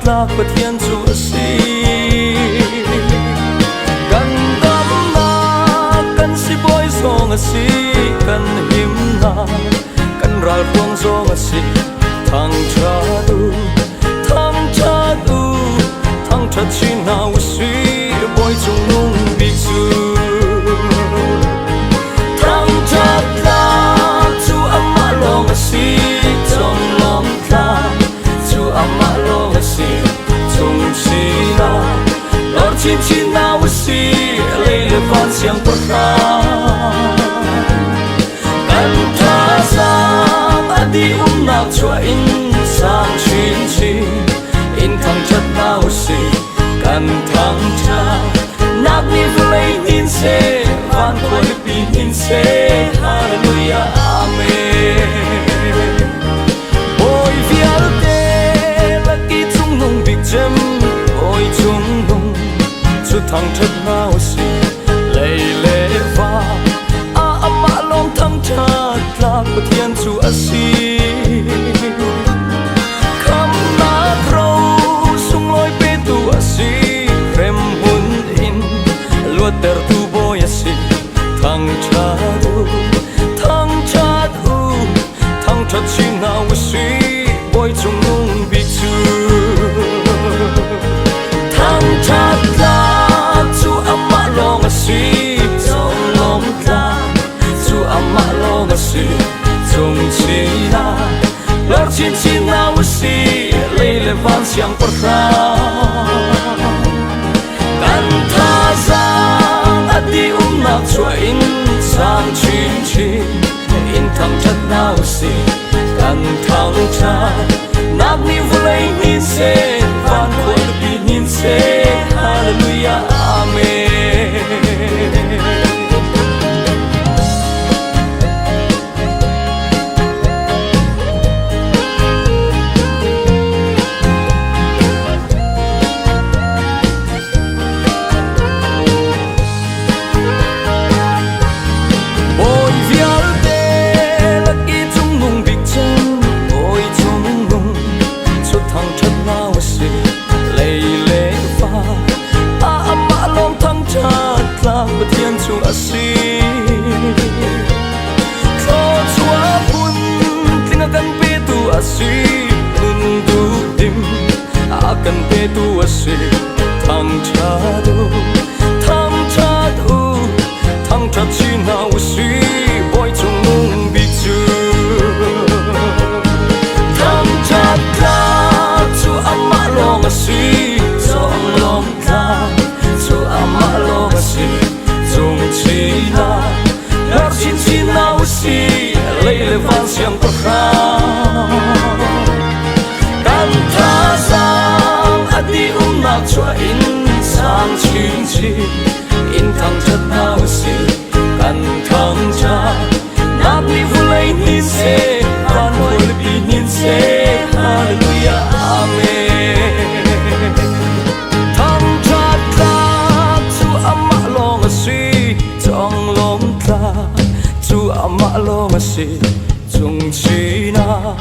tlak Pathian cu a si. Kan damnak kan sibawi zong a si, kan himnak kan ralhruang zong a si. Thangṭhat u, thangṭhat u, thangṭhat chin hna usih, Bawi cungnung bik cu. Thangṭhat tlak cu amah lawng a si, conglawmh tlak cu amah lawng a si. Cung sinah lor chinchin hna usih, lei le van siangpahrang. Kan thazaang a dih umnak chuah in sang chinchin in thangṭhat hna usih. Kan thangṭhat nak nih vawlei hnin seh, van khualipi hnin seh. Hallelujah, Amen. Bawi vialte laki cungnung bik cem, Bawi cungnung cu thangṭhat hna usih. Lei le va a amah lawng thangṭhat tlak Pathian cu a si. Khamnak ro sunglawi petu a si, hremhmun in luattertu Bawi a si. Thangṭhat u, thangṭhat u, thangṭhat chin hna usih, Bawi cungnung bik cu. Thangṭhat tlak cu amah lawng a si, conglawmh tlak cu amah lawng a si. Cung sinah lor chinchin hna usih, lei le van siangpahrang. Kan thazaang a dih umnak chuah in sang chinchin in thangṭhat hna usih. Kan thangṭhat nak nih vawlei hnin seh, van khualipi hnin seh. Hallelujah, Amen. Bawi vialte lak i cungnung bik cem, Bawi cungnung cu thangṭhat hna usih, lei le fa a amah lawng thangṭhat tlak Pathian cu a si. Thluachuah phun tling a kan petu a si, nun duhdim a kan petu a si. Thangṭhat u, thangṭhat u, thangṭhat chin hna usih, Bawi cungnung bik cu. Thangṭhat tlak cu amah lawng a si, conglawmh tlak cu amah lawng a si. Cung chinah lar chinchin hna usih, lei le van siangpahrang. Kan thazaang a dih umnak chuah in sang chinchin in thangṭhat hna usih. Kan thangṭhat nak nih vawlei hnin seh, van khualipi hnin seh. Hallelujah, Amen. Thangṭhat tlak cu amah lawng a si, conglawmh tlak cu amah lawng a si. Cung sinah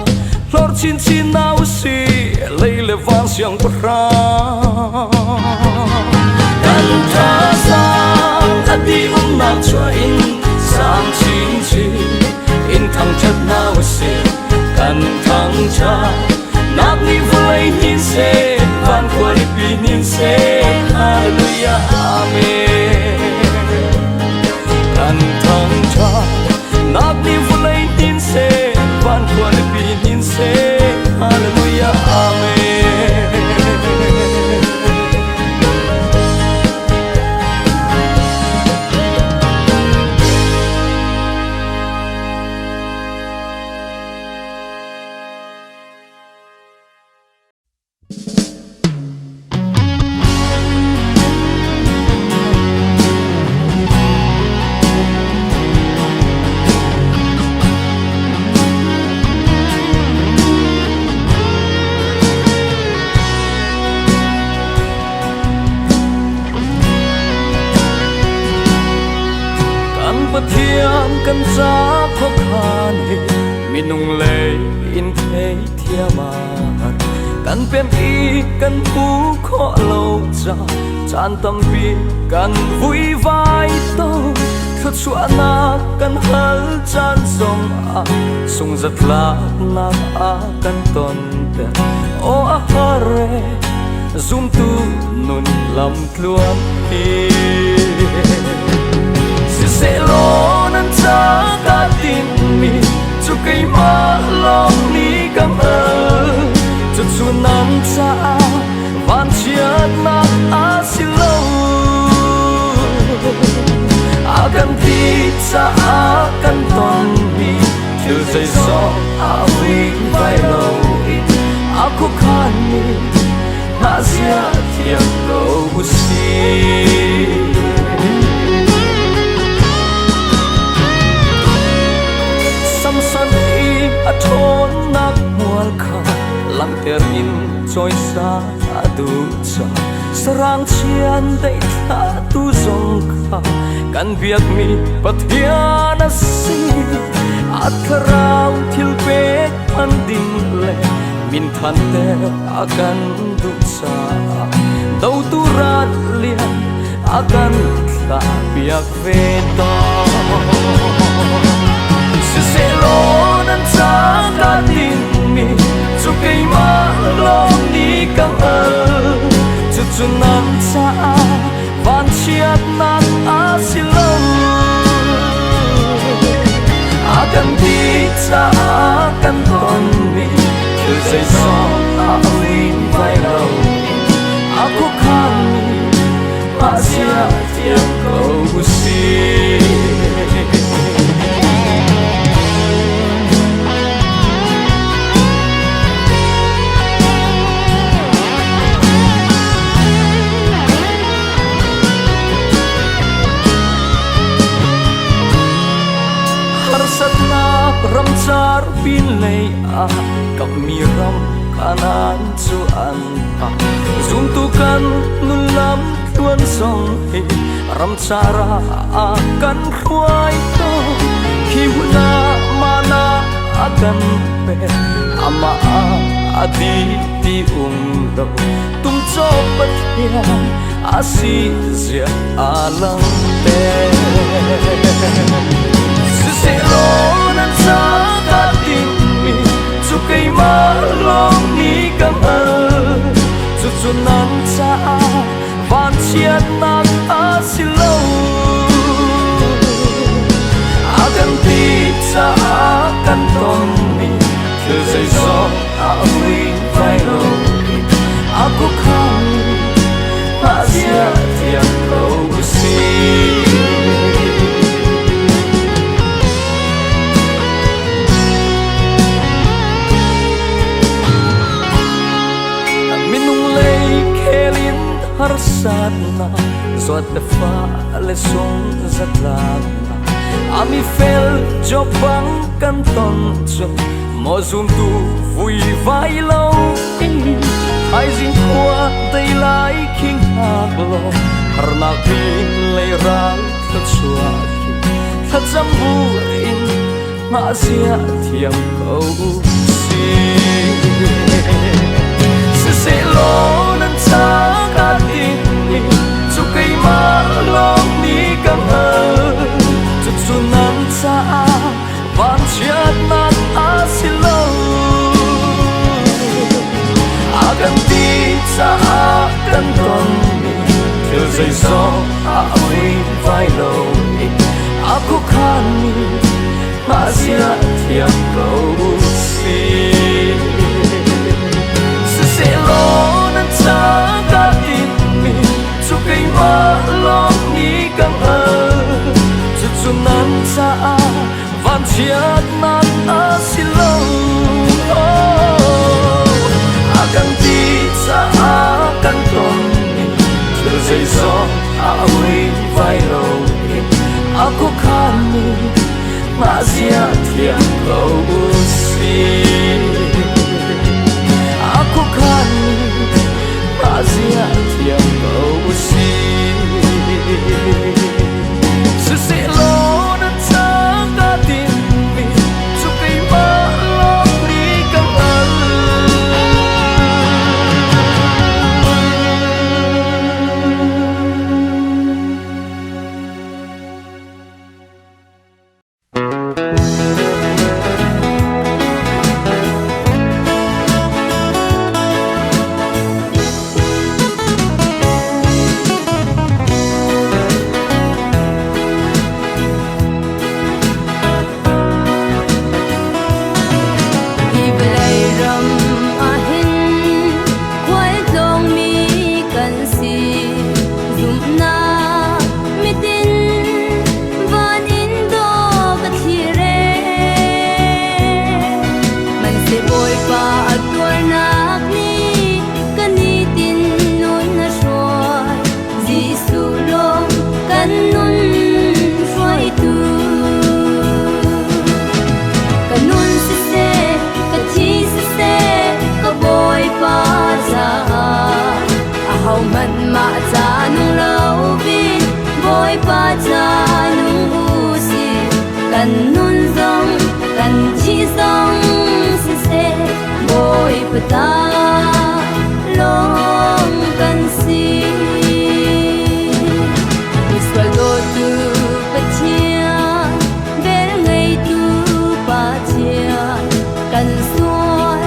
hlor chinchin hna usih, lei le van siangpahrang. Kan thazaang a dih umnak chuah in sang chinchin in thangṭhat hna usih. Kan thangṭhat nak nih vawlei hnin seh, van khualipi hnin seh. Hallelujah, Amen. Kan thangṭhat nak nih vawlei hnin seh, van khualipi hnin seh. Hallelujah, Amen. Kan Pathian kan ca khuakhan hi minung lei in theithiam ah. Kan pem i kan hmu khawh lo ca caan tampi kan vuivai tawn. Thluachuahnak kan hal caan zong ah sungzatlaknak a kan tonter. Aw a har e zumtu nun lamtluan hi. Siseh-law nan ca kaa tinhmi cu keimah lawng nih ka hngalh. Cucu nan caah vanchiatnak a si lo. A kan ti caah kan tonmi thil zeizong a vuivai lo i a khuakhanmi hna zia thiam ko usih. Samson i a ṭhawnnak hmual kha langhter in cawisa a duh ca sarang chiandeih thlahtu zong kha kan biakmi Pathian a si. A thlarau thil pek an ding le minthanter a kan duh caah dotu ral lian a kan thlahpiak ve tawn. Siseh-law nan ca kaa tinhmi cu keimah lawng nih ka hngalh. Cucu nan caah vanchiatnak a si lo. A kan ti caah kan tonmi thil zeizong a vai lo. A khuakhanmi mah zia thiam ko usih. Harsatnak ramcar pinlei ah kammi ram Kanaan cu an phan. Zumtu kan nun lam tluan zong hi ramcar ah a kan hruai tawn. Khi hun ah mana a kan pek, amah ah a di ti um lo. Tumcaw Pathian a si zia a langhter. Siseh-law nan ca kaa tinhmi cu keimah lawng nih ka hngalh. Cucu nan caah vanchiatnak a si lo. A kan ti caah kan tonmi thil zeizong a vai lo. A khuakhang mah zia thiam ko usih. Minung lei khel in harsatnak zawt le fa le sung zatlaknak ami fel job bang kan ton cu maw zumtu vuivai lo in thaizing khua dei lai khing hak law harnak pin lei ral thluachuah khi thlacam bu in mah zia thiam ko si. Siseh-law nan ca kaa tinhmi cu keimah lawng nih ka hngalh. Cucu nan caah vanchiatnak a si lo. A kan ti caah kan tonmi thil zeizong a vai lo i a khuakhanmi mah zia thiam ko usih. Siseh-law nan ca kaa tinhmi cu keimah lawng nih ka hngalh. Cucu nan caah vanchiatnak a si lo. A kan ti caah kan tonmi thil zeizong a vai lo i a khuakhanmi mah zia thiam ko usih. A khuakhanmi mah zia thiam ko usih. Siseh-law nan ca kaa tinhmi cu keimah lawng nih ka hngalh. Ahohmanh mah ca nung lo bin Bawipa ca nung u sih. Kan nun zong kan thi zong siseh Bawipa ta lawng kan si. Misual dawtu Pathian, vel ngeitu Pathian, kan sual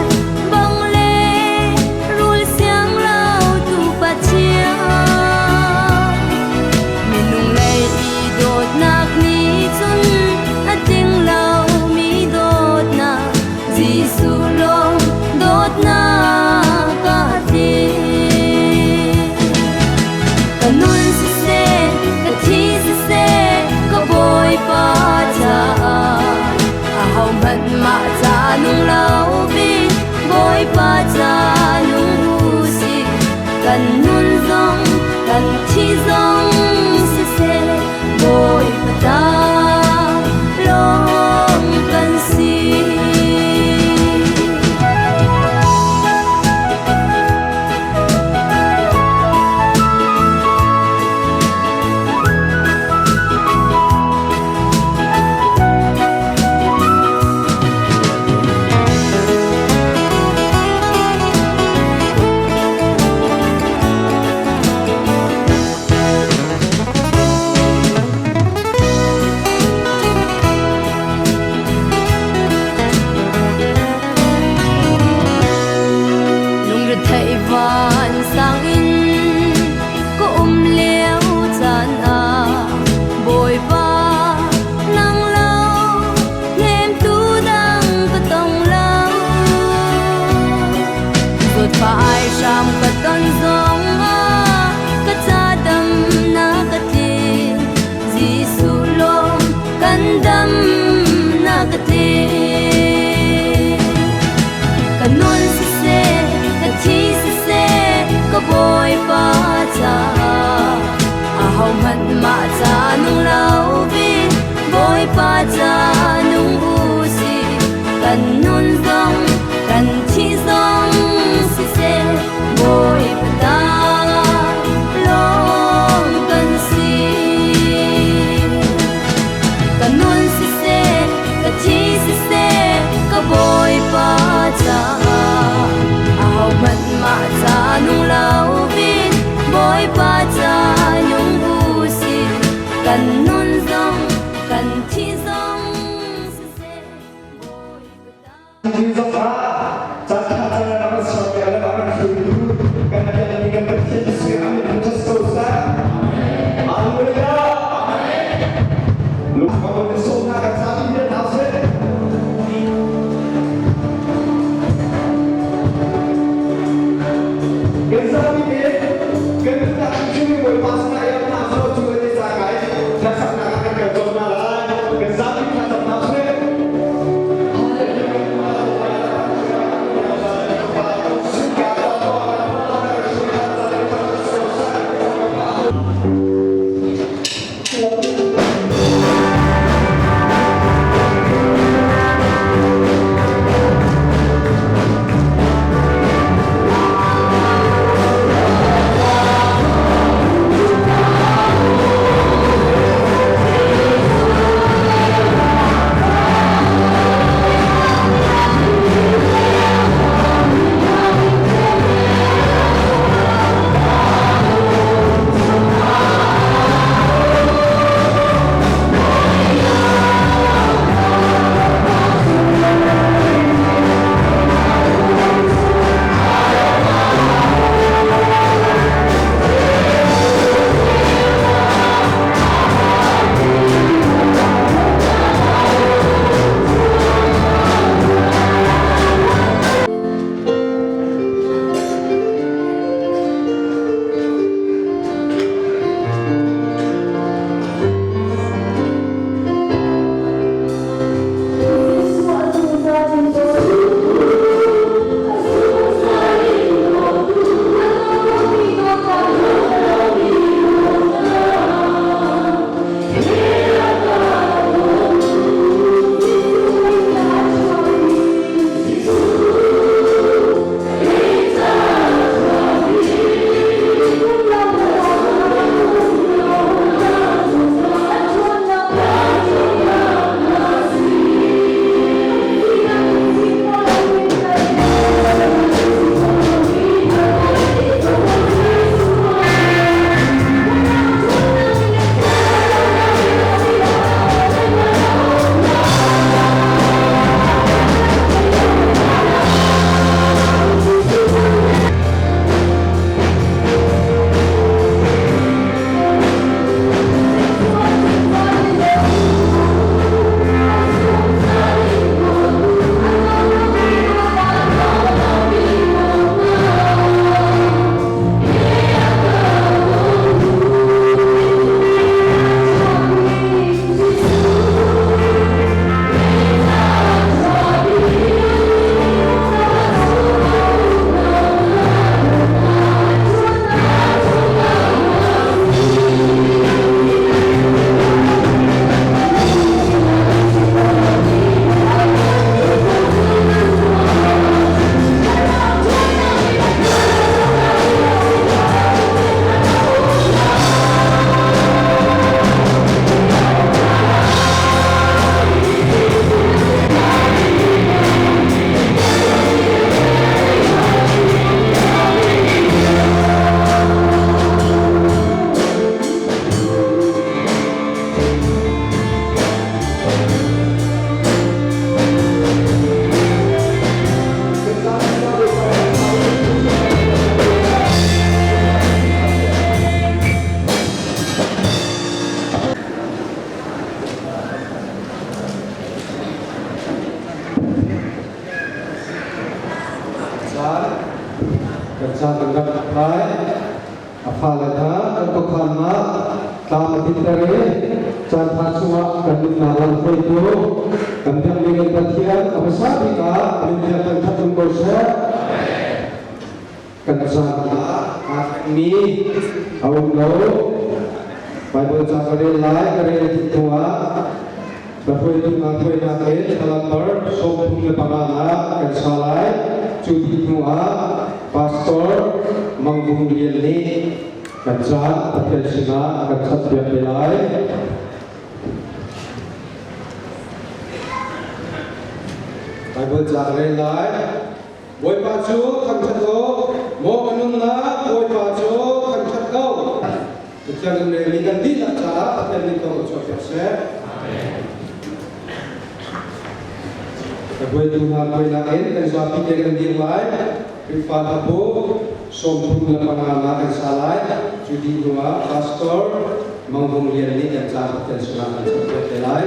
bang le rul siang lo tu Pathian. Minung lei i dawtnak nih cun a tling lomi dawtnak, Jesuh lawng dawtnak a tling. Ka nun siseh, ka thi siseh, ka Bawipa caah. Ahohmanh mah ca nung lo bin Bawipa ca nung u sih. Kan nun zong, kan thi zong siseh, Bawipa ta lawng kan si. Lungretheih vansang in ka um lio caan ah Bawipa nang lo hnemtu dang ka tong lo. Zawtfah aihram ka ton zong ah ka ca dam na ka tlin. Jesuh lawng kan dam na ka tlin. Ka nun siseh, ka thi siseh, ka Bawipa caah. Ahohmanh mah ca nung lo bin Bawipa ca nung u sih. Kan nun zong, kan thi zong siseh, Bawipa ta lawng kan si. Ka nun siseh, ka thi siseh, ka Bawipa caah. Ahohmanh mah ca nung lo bin Bawipa ca nung u sih. Kan nun zong, kan thi zong siseh, Bawipa ta. sak lai. A fale hna kan khuakhannak tlam a tlinter i caantha chungah kan nunnak lam hruaitu kan biakmi kan Pathian a hmasa bik ah min thiang thangthat um ko seh. Kan caan ah aa thlengmi a um lo. Baibal ca ka rel lai, ka rel dih hnuah ka hruaitu hna hruainak in thlalambar 35 nak kan sa lai. Cu dih hnuah Pastor Mang Vung Lian nih kan caan Pathian sinah a kan chanpiak te lai. Baibal ca ka rel lai. Bawipa cu thangṭhat u, maw ka nunnak Bawipa cu thangṭhat ko. Pathian kan relmi kan dihlak caah Pathian nih thawng chuahpiak seh. Ka hruaitu hna hruainak in kan zapi te kan dir lai. Khrihfa hlabu 35 na kan sa lai. Cu dih hnu ah Pastor Mang Vung Lian nih kan ca Pathian sinah kan chuahpiak te lai.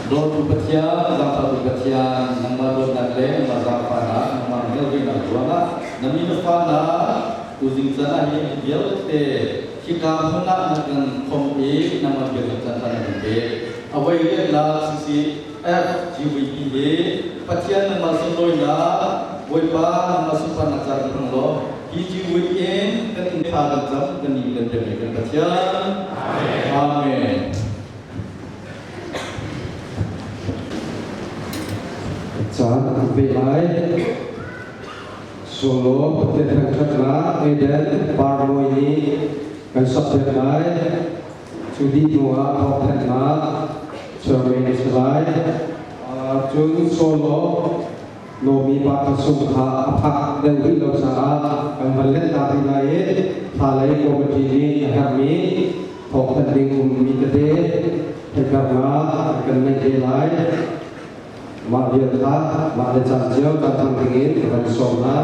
Dawtu Pathian, zaangfahtu Pathian, nangmah dawtnak le nangmah zaangfahnak, nangmah ngelrinak ruangah na mi na fa hna tuzing caan ah hin vialte hika hmun ah na kan khomh i nangmah biaknak caan na kan pek. A voi riannak CCF GVP hi Pathian nangmah sunlawinak, Bawipa nangmah sunparnak ca kan hmang law hi GVP in kan in thla kan cam kan ni kan biakmi kan Pathian. Amen. Caan an pe lai. Solo Pathian thangṭhatnak Eden Parmawi nih kan sakpiak lai. Cu dih hnu ah thawngthanhnak chairman a si lai. Cun Solo Nomi pa thasung kha a phak deuh rih lo caah kan van let ta rih lai i thla lei committee nih a herhmi thawngthanh ding ummi tete theihternak kan ngeih te lai. Mah vial kha mah le caan cio caan thang dingin ka van sawm hna.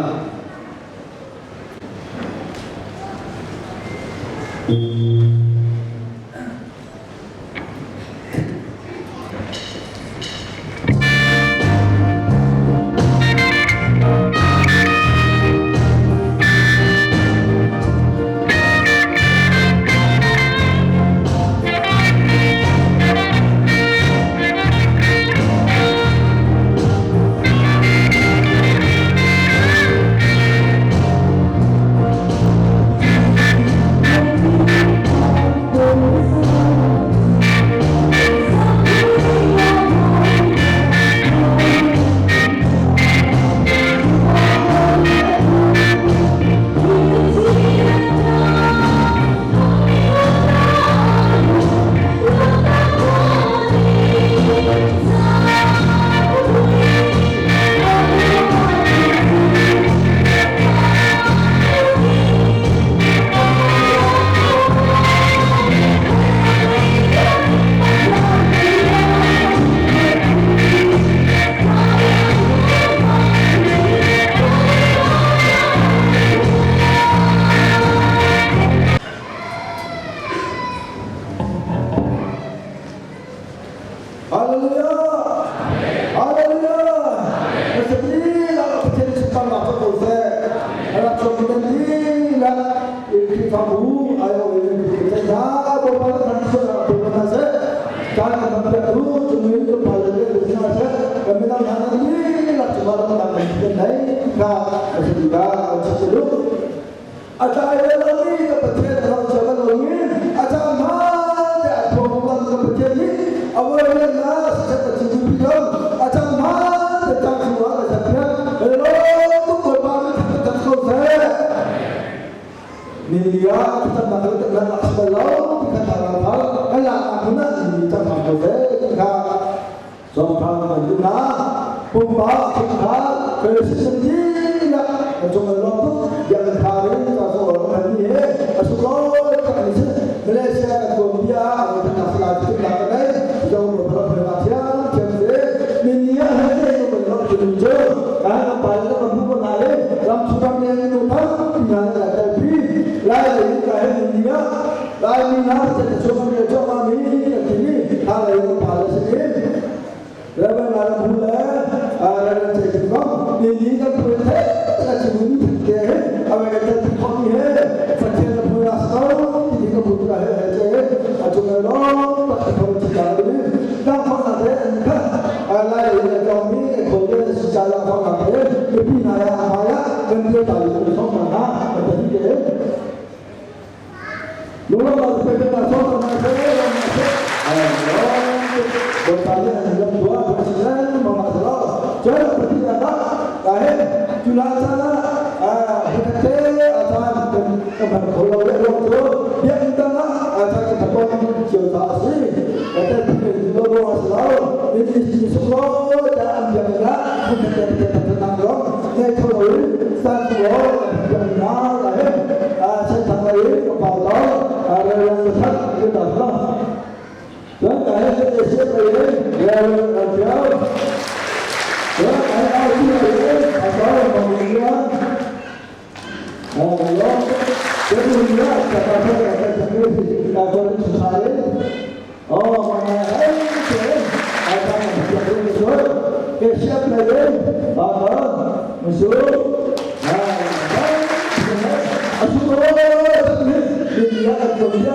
Pathian nei kha a si ka an chim lu a tlai le lomi ka Pathian a lo chia bal lomi a caan hmaan te a thuam lam ka Pathian nih a vuai na siseh ka chim pi lo a caan hmaan te cang chungah ka chiah lo tuk Bawipa nih that ko seh Ni ah thlacamnak le tlanhnak a si bal lo ti kha thlarau thar kan laknak hmun ah ni cang hram ko seh ti kha Zawngthang kan duh hna. Pumpak chungkhar fellowship nan dihlak kan cung kan lawm tuk. Biakinn thar in ca sawh kan ni he a sunglawi tak ni si. Malaysia kan tuanbia ah kan salai tuk nak kan nei. Zo mo phala phala thiam thiam se. Ni ni ah he te kan lawm tu cu kan kan pa le kan bu ko hna le ram chung ram leng nu tam hna le lai pi lai lei ka he ni ni ah lai mi na te chung mi cho ma mi kan ti mi tha lei kan pa le si Reverend Alan Hu le Reverend Che Kim Kong ni ni kan phu the ka chim ni the he awe kan te khom ni he Pathian na phu na so ti ni ka bu ka he he che a chung le long tak ka thong chi ta ni dang khong na te an kha lai le tong mi ka khol le si cha la khong na te mi pi na ya ma ya kan dia ta lu song na na ka ta ke Lula la pe na so na se na se Bertanya yang dua presiden memasalah jangan bertindak kahit culasana hekate acan kan kholo le lo to biak intanga acan kan thapon chiu ta si kata tin lo lo asalo ni ni su lo da am yang na hekate te tenang lo ne kholo san lo yang na kahit sai thang lai ka pau to re lo that ke ta lo 咱大家这个小朋友，来来跳，咱大家这个阿嫂朋友啊，哦哟，这个女啊，小朋友在这边是大家都出差的，哦，哎，这，阿嫂们这边说，这小朋友，阿嫂，你说，啊，阿叔哥，你要怎么样？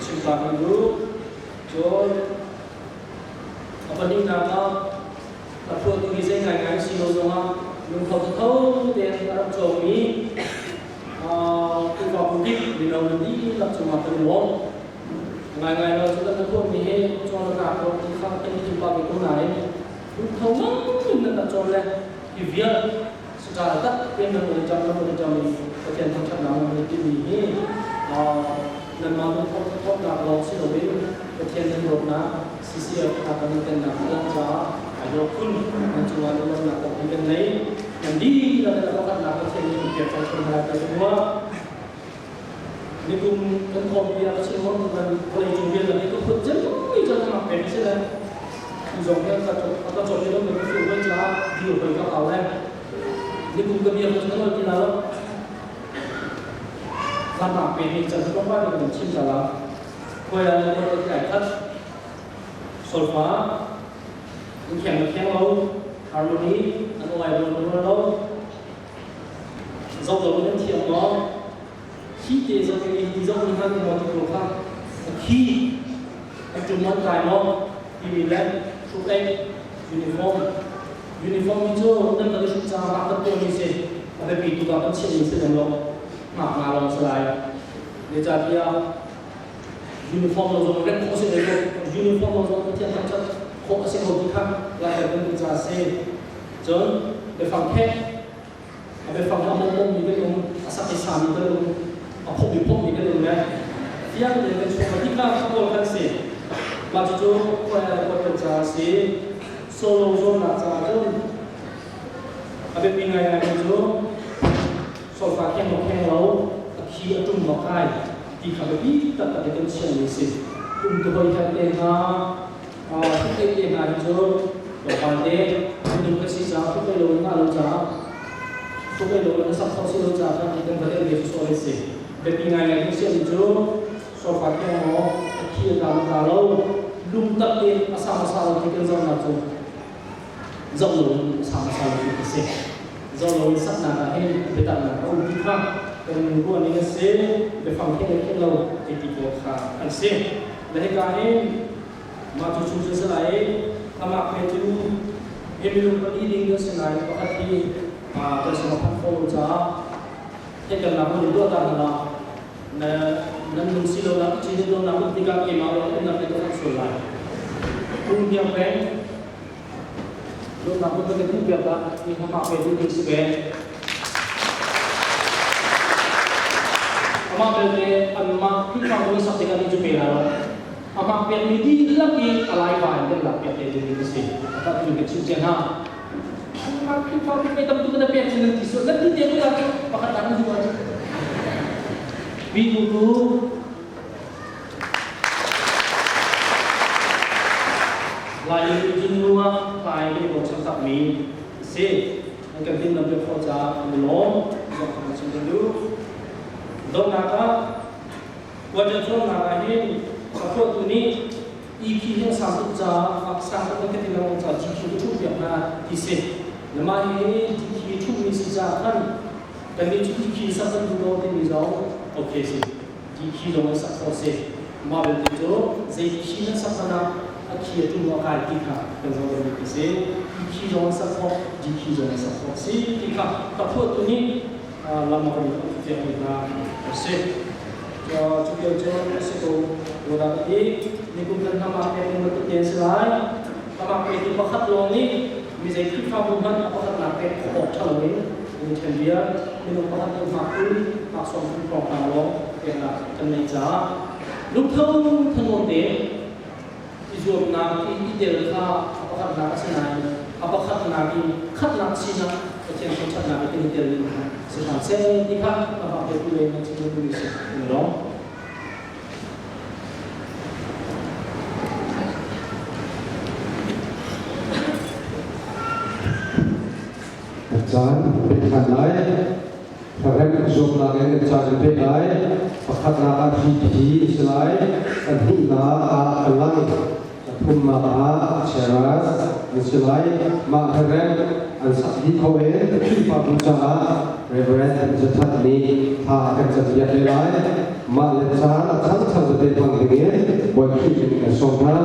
Chim ta kan duh. Cun a pahnihnak ah a phuahtu hi zei ngaingai si lo zongah lungtho thatho tein a rak cawngmi Khrihfabu kip mino nan dihlak cungah kan i lawm. Ngaingai lo cu kan na phuahmi hi cawn a tlak lo ti kha kan i tim pah ve ko nain lungtho ngang in nan rak cawn le hi vial saṭal tak tein nan i ṭam nan i ṭam i Pathian thangṭhatnak nan i timmi hi nanmah lungtho thawtnak lawng si loin Pathian nan dawtnak CCF hna kan i telnak a lang caah ai dawh khun. Nan cungah lunglawmhnak tampi kan ngei. Nan dihlak in a pakhatnak Pathian nih in pek cang hna lai ka ruah. Nikum kan khawmpi ah ka chim mo kan vawlei cung vial lak i ka phut cemmi cu an pek si le tu zong hi ka ka cawm i ka fuh voi caah dir hoi ka hau le nikum ka bia ka kan ti la lo Lamah pe ni chan ko pa ni kan chim ta la khoi la lo ko ti ai khat solfa in kheng na kheng lo harmony an oi lo lo lo Zoh lo in an thiam maw? Khi te zoh in ti zoh in han maw ti ko kha a khi a tum an kai maw timi le hruk-aih uniform uniform hi cu nan kan i hruk caah kan tuahmi si a biapi tuk ah kan chiahmi si lem lo ngak nga lawng si lai zeicahtiah uniform lo zong rem khawh si ve ko uniform lo zong Pathian thangṭhat khawh a si ko ti kha langhter kan duh caah a si. Cun biafang phek a biafang a mawmmi kan um, a sak i sami kan um, a phomh i phomhmi kan um le fiang tein kan chuak ti kha kawl kan si. Mah cucu khual caah a si. Solo zuamnak caah cun a biapi ngaingai cu solfa kheng lo kheng lo a khi a ṭum lo kai ti kha biapi taktak in kan chiahmi a si. Um tu hoi khat te hna, hruk te hna hi cu tlawmpal te minung kan si caah hruk lo in ngah lo caah hruk lo in a sak khawh si lo caah khan kan va tel ve sawsawh an si. Biapi ngaingai kan chiahmi cu sofa kheng maw a khi a tla tla lo lungtak in a sa hmasa lo ti kan zohnak cu zoh lo in a sa hmasa lo ti a si. Zoh lo in saknak ah hin biataknak a um ti kha kan ruah ning a si, biafang khen le khen lo ti ti pawl kha an si. Le hika hin mah cu chung cu si lai i amah pe cu hi minung pali ding kan si nain pakhat hi kan sin a phanh khawh lo caah theihternak hun in tuah ta hna na nan lung si lo nak chin lo nak tikah keimah lo umnak le ka phanh sual lai. Tung hiang peng Dawtnak hun kan hmuh piak ah mi hama pe duh ding si ve. Amah belte anmah Khrihfabu in sak tikah nih cu pe la lo. Amah pekmi dihlak i a laiva in kan lak piak te ding ding a si. Ata tu kan chim cia hna. Anmah Khrihfabu mei tam tu kan pek cu nan ti sual. Nan ti te ko la cu pakhat nak nan duh ahcun. Mi tu tu Laimi cun nu ah tlai kan i bochan takmi a si. An kan din lam khawh caah kan i lawm. Zong kan chim kan duh. Dawtnak ah kuaṭan zuamnak ah hin a phuahtu nih EP hi a sang tuk caah a sang tuk kan ti lengmang caah GQ ka ṭhuh piak hna ti si. Na mah hi GQ ṭhuhmi si caah khan kannih cu GQ sak kan duh lo timi zong okay si. Ti khi zong an sak khawh si. Mah belte cu zei khi nan sak hmanh ah a khi a ṭum a kai ti kha kan zoh deuh ti si. Ti khi zong an sak khawh, di khi zong an sak khawh si ti kha ka phuahtu nih lam a kan fiak mi hna a si. Cu kio cu a si ko ruah dah ti nikum kan hnam ah pek ding bantuk te an si lai. Amah petu pakhat lawng nih mi zei Khrihfabu hmanh a pakhatnak pek khawh awk ṭha loin in ṭhen viar minung pakhat nih hmak kul hmak 30 hrawng lawng peknak kan neih caah lungtho thanawn te i zuamnak i i tel kha a pakhatnak a si nain a pakhatnak in khatnak sinak Pathian thangṭhatnak i kan i tel ding kha si hram seh ti kha a vak petu le nan chim duhmi si lawng. Caan pek ṭhan lai. Hlaremh zuamnak in caan in pek lai. Pakhatnak ah hi a si lai. Pahnihnak ah a lang. Pathumnak ah Cheras an si lai. Mah hlaremh an sak dih kho in Khrihfabu caah Reverend Zathat nih thla a kan campiak te lai. Mah le caan a changchang tete hmang dingin Bawi Khrih in kan sawm hna.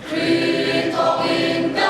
Khrih thawngin kan.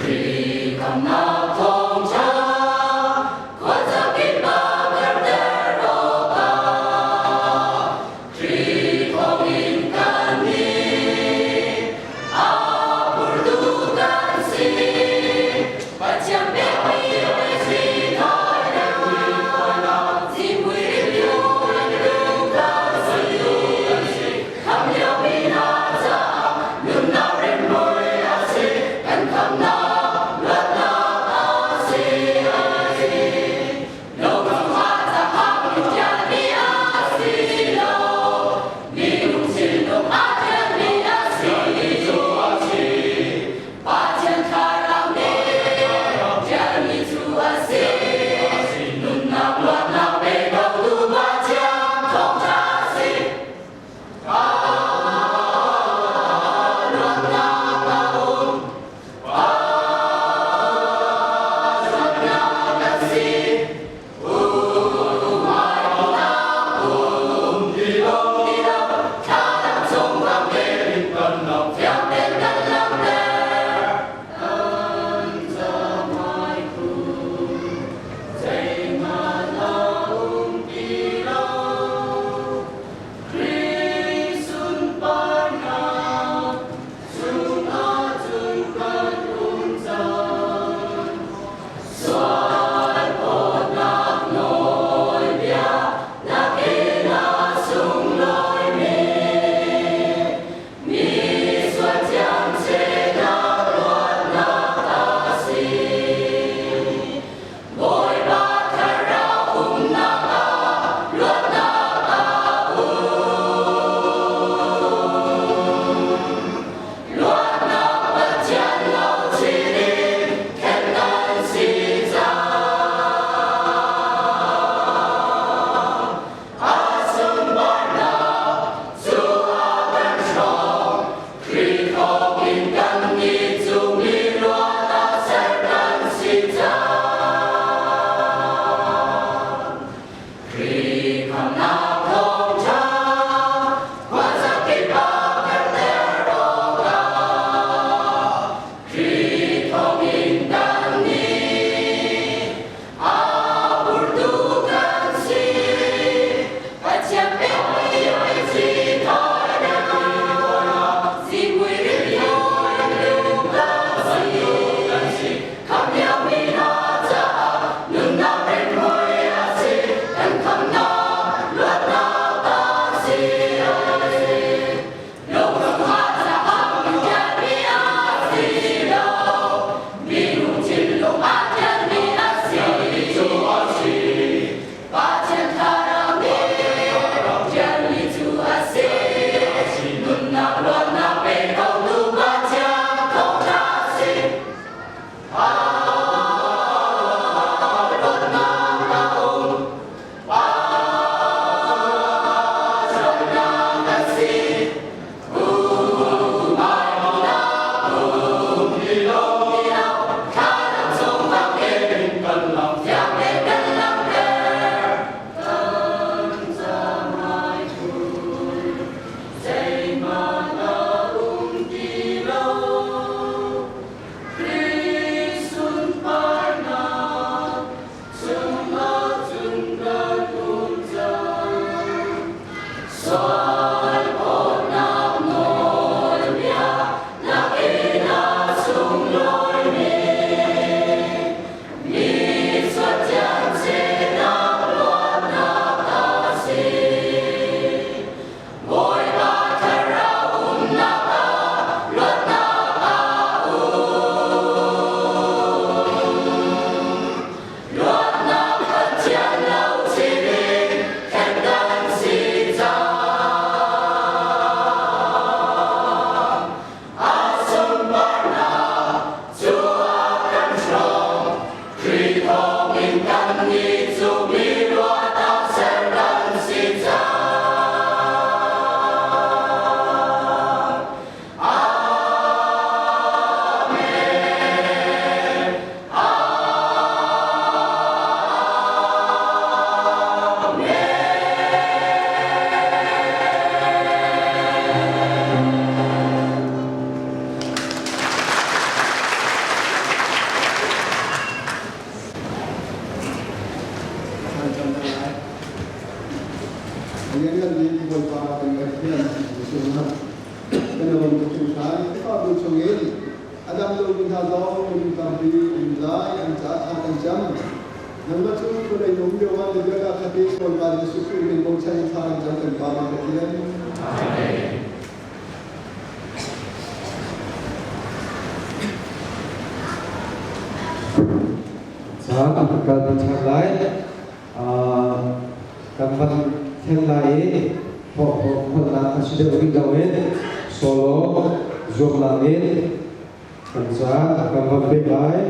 Khrih Nunnak rimhmui a si, kan khamnak luatnak. Lian Bawipa kan Pathian cungah kan lawm tuk hringhran. Khrihfabu chungin a dam lomi hna zong minung tampi an lai an caah thla kan cam. Nangmah cu vawlei na um lio ah na bia kaa khat i Bawipa Jesuh Khrih min bochan in thla kan cam kan Pa kan Pathian. Amen. Caan kan ṭhan lai. Kan van thlen lai i thawhnak a si deuh rih lo in solo zuamnak in kan caan kan van pek lai.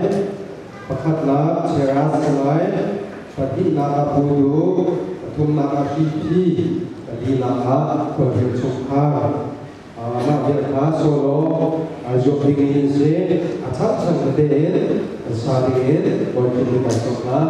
Pakhatnak Cheras si lai, pahnihnak ah Pudu, pathumnak ah Hripi, palinak ah Khualhring chungkhar. Mah vial kha solo zuam ding in si a changchang tete in an sa ding in Bawipa nih kan sawm hna.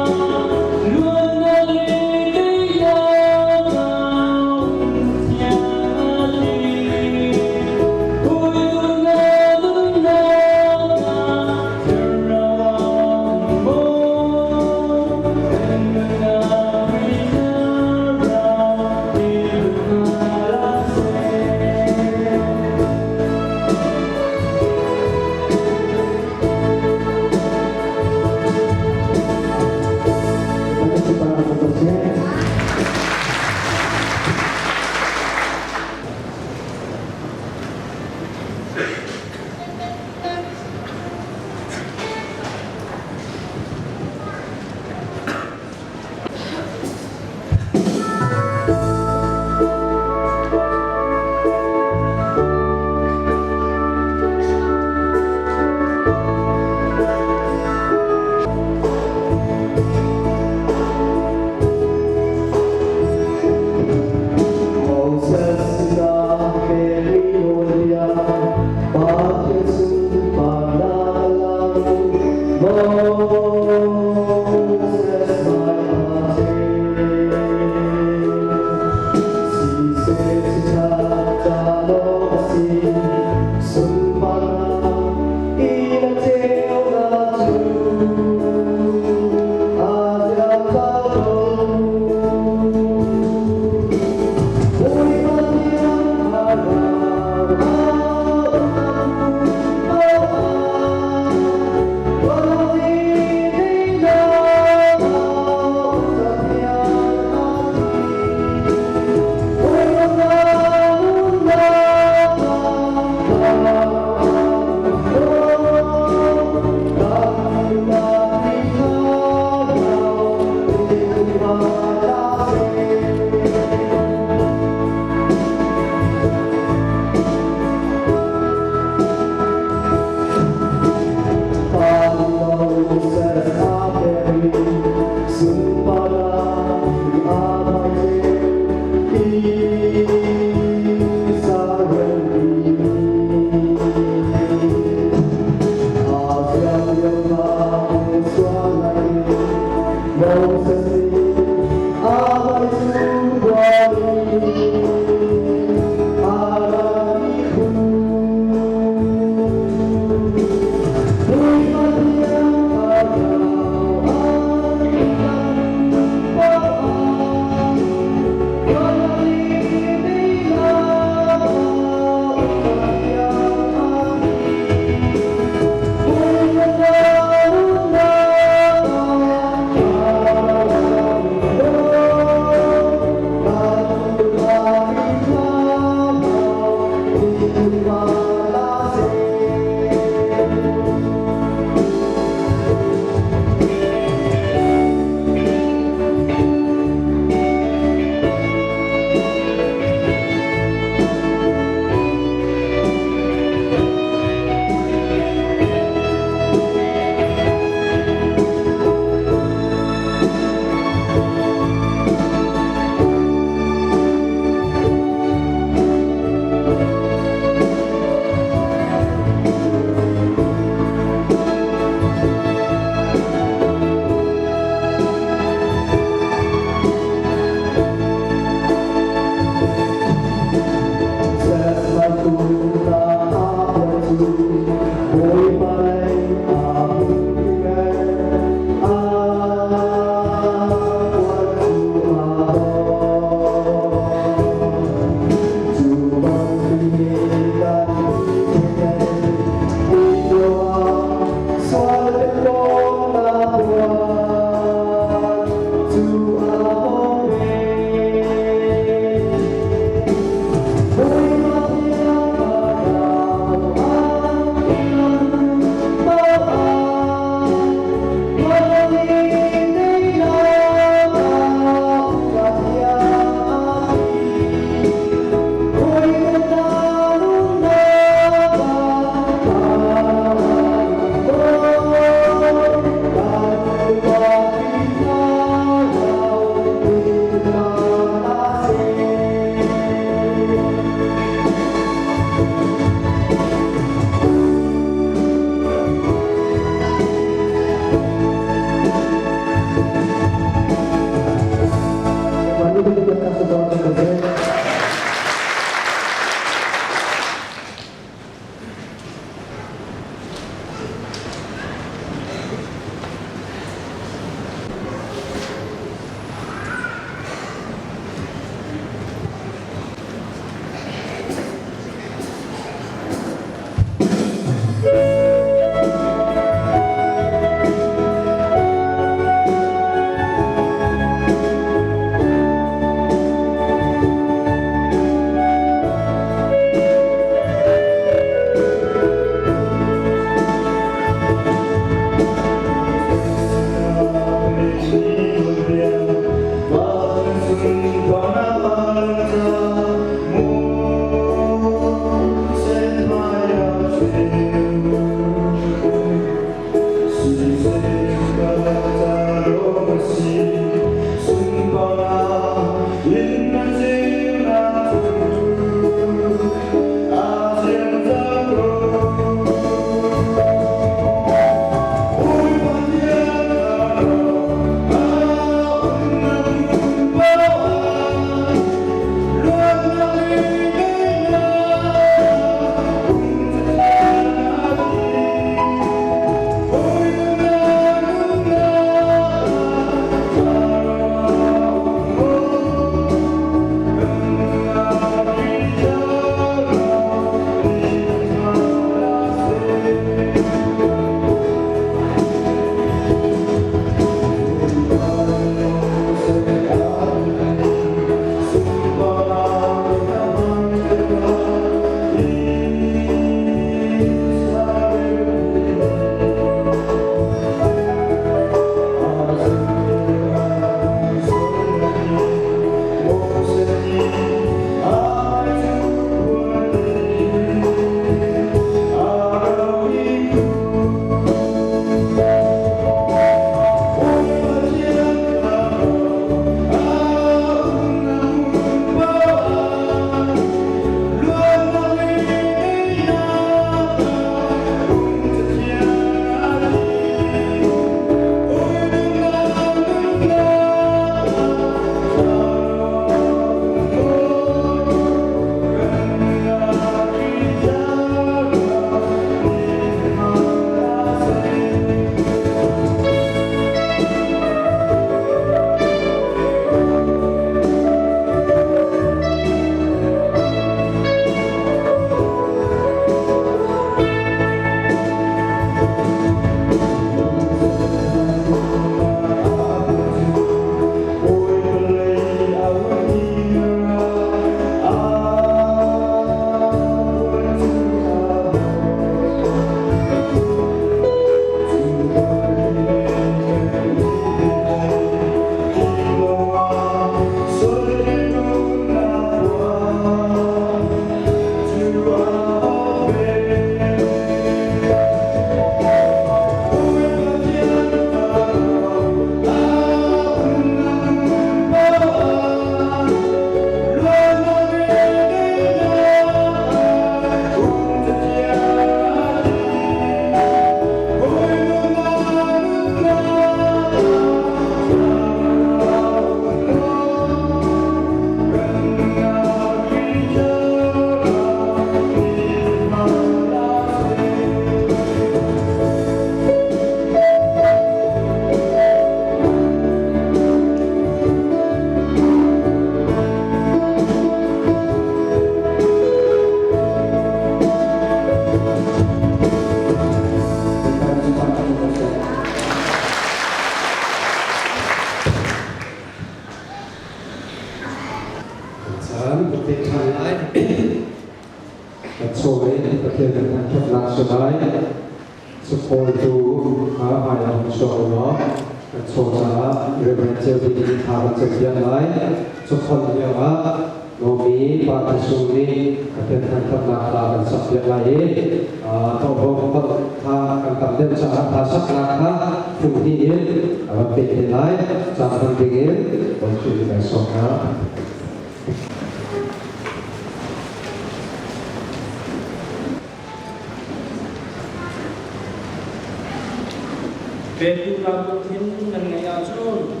Pek duhnak lungthin nan ngeih ahcun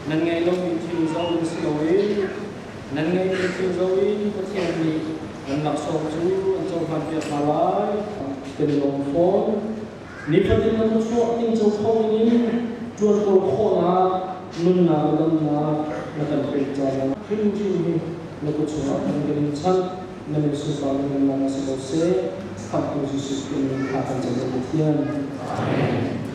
nan ngeih lomi thil zong si loin nan ngeihmi thil zoh in Pathian nih nan laksawng cu an cohlanpiak hna lai. Kan i lawm fawn. Nifatin na thluachuah tingco kho dingin ṭuan kawl khawhnak nunnak le damnak na kan pek caah hrimhrim hi na kut chungah kan kan in chanh. Na min sunpar le nunnak si ko seh. Khamhtu Jesuh Khrih min thla kan cam Pathian. Amen.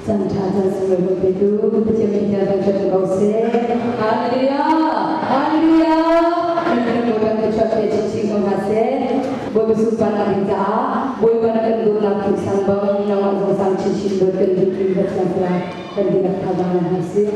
Chan ṭha chan sunglawi kan petu Pathian min tiang kan ṭhat ko seh. Hallelujah! Hallelujah! Kan kan Bawipa kan chuah pe chinchin ko hna seh. Bawipa sunparnak ding caah Bawipa na kan dawtnak thuk sang bang nangmah zong sang chinchin. chinchin dawt kan duh ti Pathian thlarau kan dihlak thazaang la hna sih.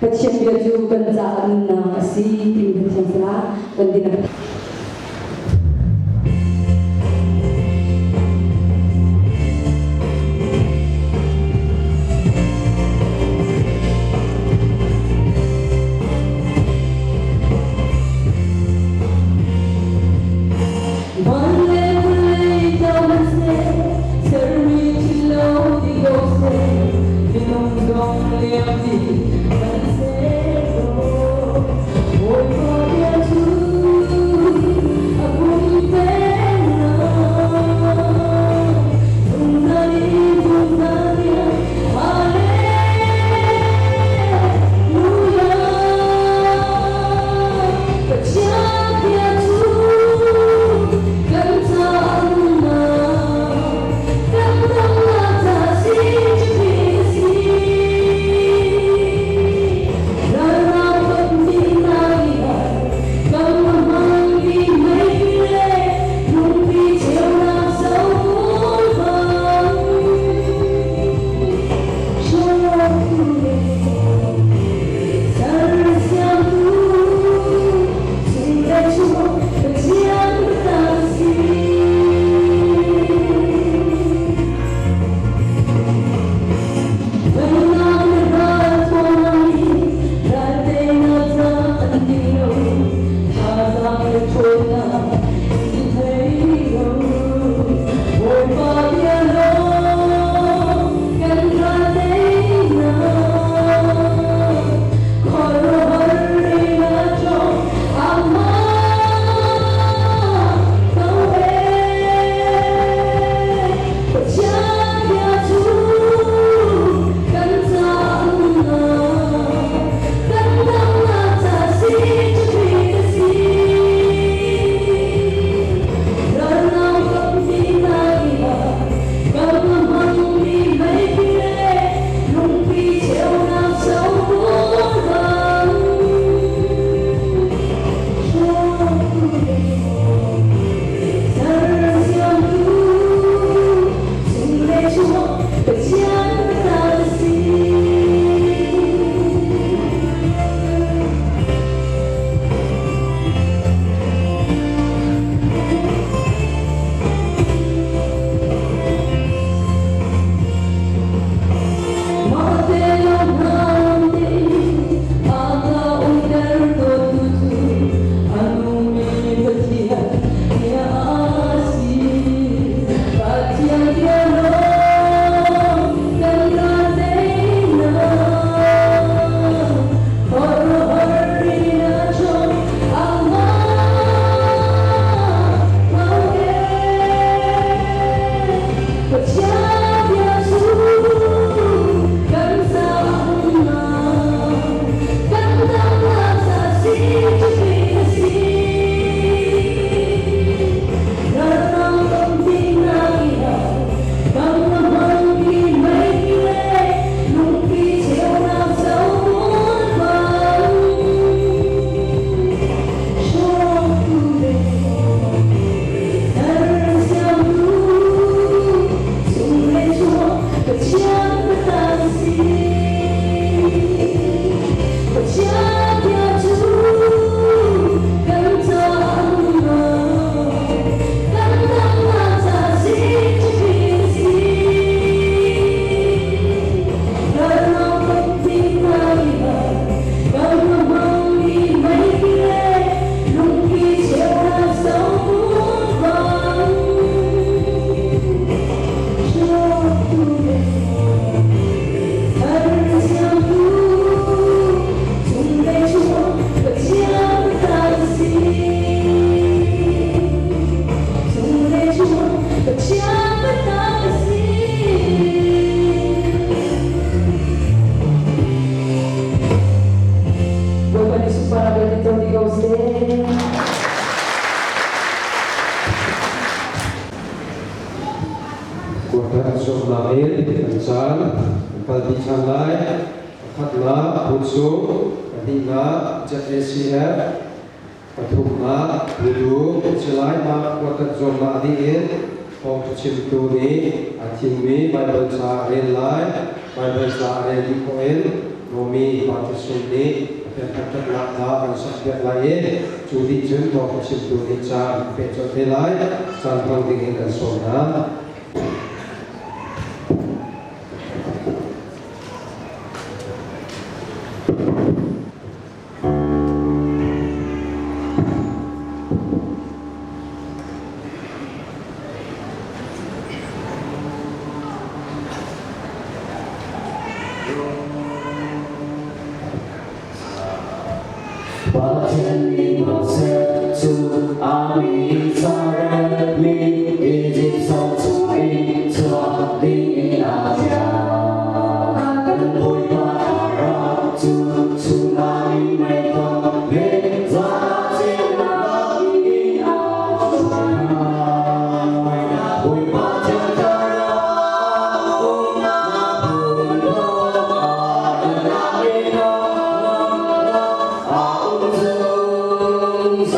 Pathian bia cu kan caah nunnak a si timi Pathian sinah kan din a Quarter sawmnak in kan caan kan kalpi ṭhan lai. Pakhatnak Phuchung, pahnihnak ZACF, pathumnak Pudu si lai. Mah quarter zuamnak dih in thawngṭha chimtu nih a thimmi Baibal ca a rel lai. Baibal ca a rel dih khawh in Romi Partisan nih Pathian thangṭhatnak hla kan sakpiak lai i cu dih cun thawngṭha chimtu nih caan peh colh te lai. Caan hmang ding in kan sawm hna. Pathian nih Moses cu a mi Israel mi Izipt sal chungin chuak dingin a fial. Kan Bawipa thlarau cu chungah in mei thawk le zan ceunak in a hruai hna. Bawipa thiang thlarau umnak hmun a um zungzal.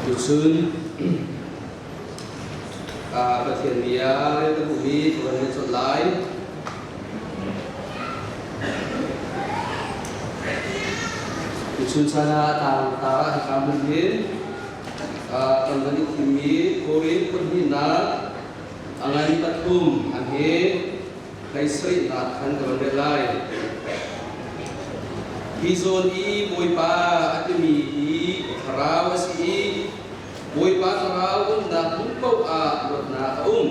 Tuchun Pathian bia rel ka duhmi ka van rel colh lai. Tuchun caan ah tang ah hika Hika hmun hin kan van i thimmi Korin pahnih a ngan pathum a he 17nak khan ka van rel lai. Hi zawn i Bawipa a timi hi thlarau a si i Bawipa thlarau umnak hmun paoh ah luatnak a um.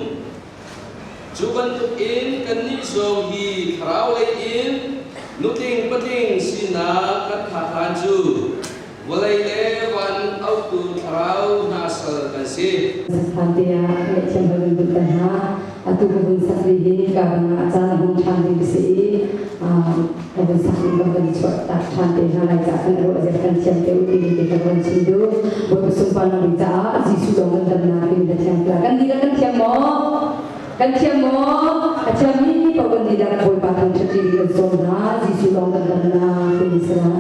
Cu bantukin kannih zong hi thlarau lei in nutling patling sinak kan phak hlan cu vawlei le van auhtu thlarau hna sal kan si. Sakhan te ah ngaihthiam hal kan duh hna. Atu ka vun sak ri hi ka bang ah caan a hung ṭhan ding si i ka vun sak ding ka van chuah tak ṭhan te hna lai caah kan ruah zia kan thiam te u timi te ka van chim duh. Bawipa sunparnak ding caah Jesuh lawng kan damnak timi na thiam tla. Kan dihlak kan thiam maw? Kan thiam maw? A thiammi paoh kan dihlak Bawipa thangṭhat ṭi kan sawm hna. Jesuh lawng kan damnak timi si la.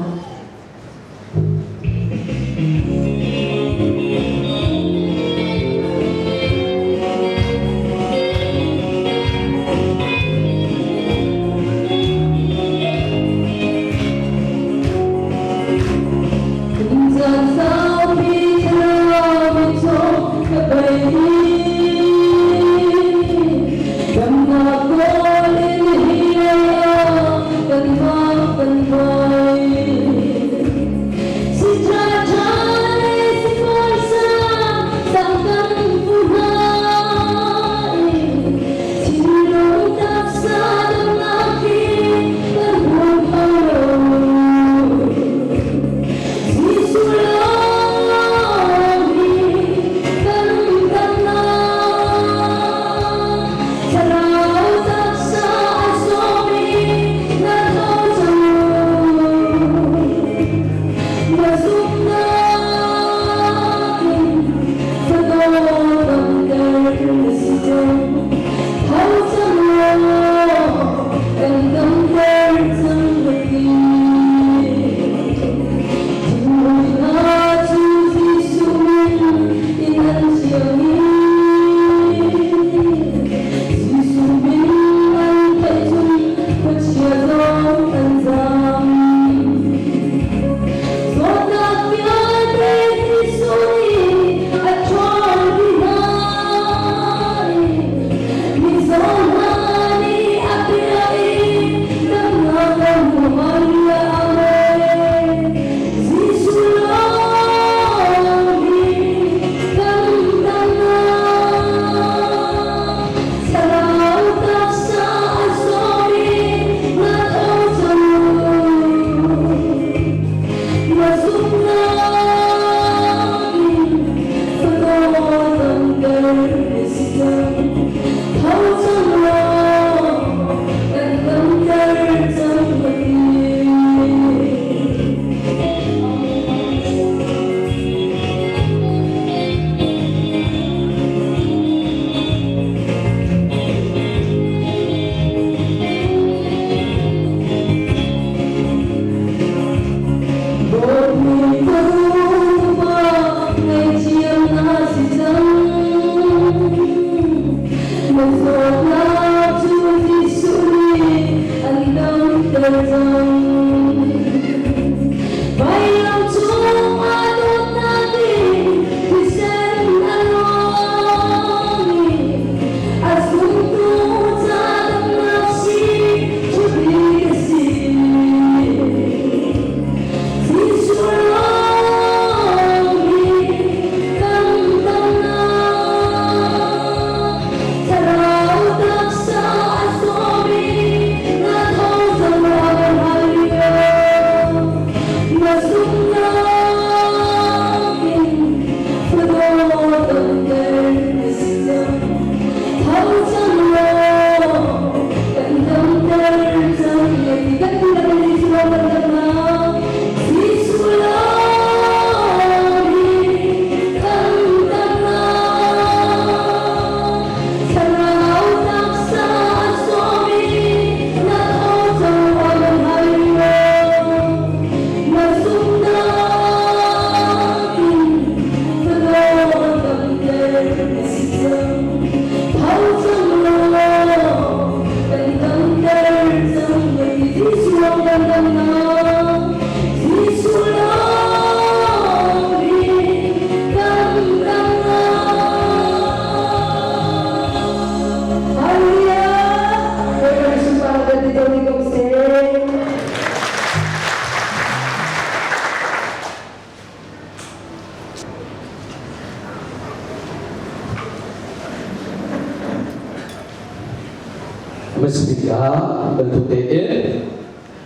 Hmasabik ah bantuk tein